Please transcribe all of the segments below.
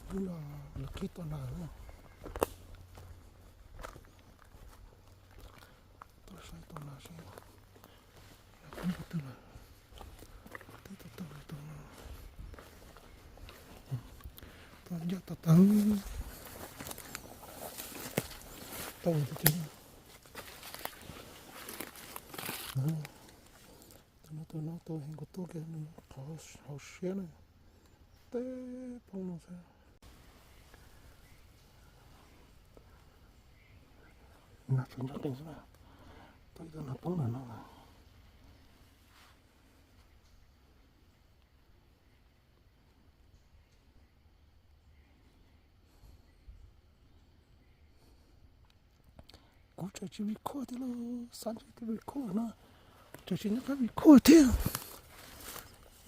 Hnub no lawv qhib tau nas na. Tuaj saib tau nas seb nas qhib puas tau lawm. Twb tau tau tau no. Tau ncaj tau tau. Tau tiag tiag. Tus no tus no tus heev kuv tuaj kiag nws qhov hauv siab na. Teb poob no xwb. Nas tseem ncaj qees xwb na. Tuaj ib tug nas poob ntawm no. Kuv tseem tsis vim khuaj thiab lauj, xav ntshe twb vim khuaj no, tseem tsis nyob qab vim khuaj thiab.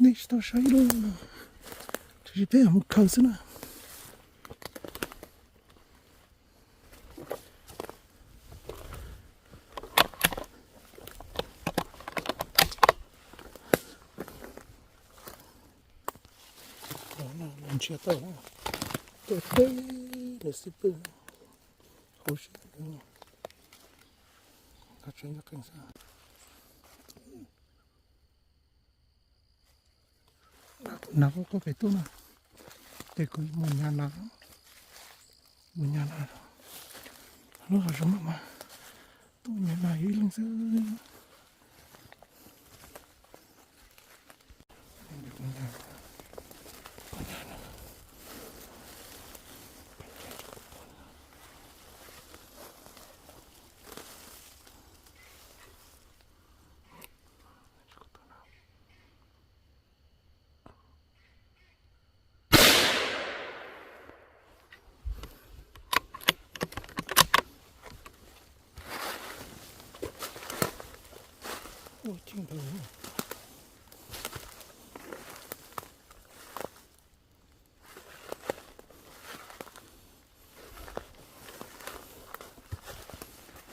Nej tsis tau saib lauj, tseem tsis peb mus khaws xwb na. Los ntshiab tau na, tuaj teb nws xib pwg, huv si, qhov tseem ncaj qees xwb. Nas quaj quaj pem tuaj na, ces kuv mus nyas nas, mus nyas nas, lub hav zoov no mas tuaj nyas nas ib leeg xwb. Ua tseeb ntawd.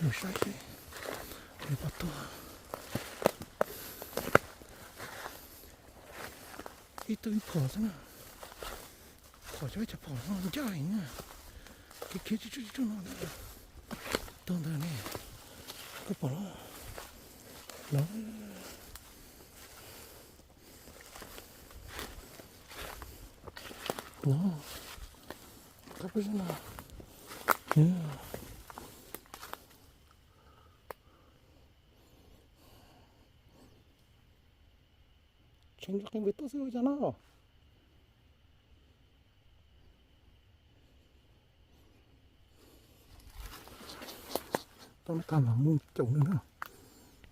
Mus saib seb nws puas tuag. Ib tug ib phom xwb na. Phom cov ib cov phom no ncaj heev na. Khiav khiav tsuj tsuj tsuj no ntag. Tuag ntawd ne. Koj pom los? Los. Los. Koj pom no. Tseem nco qees npawg tuaj xwb ua cas no. Tau no tag mam mus caum nws na.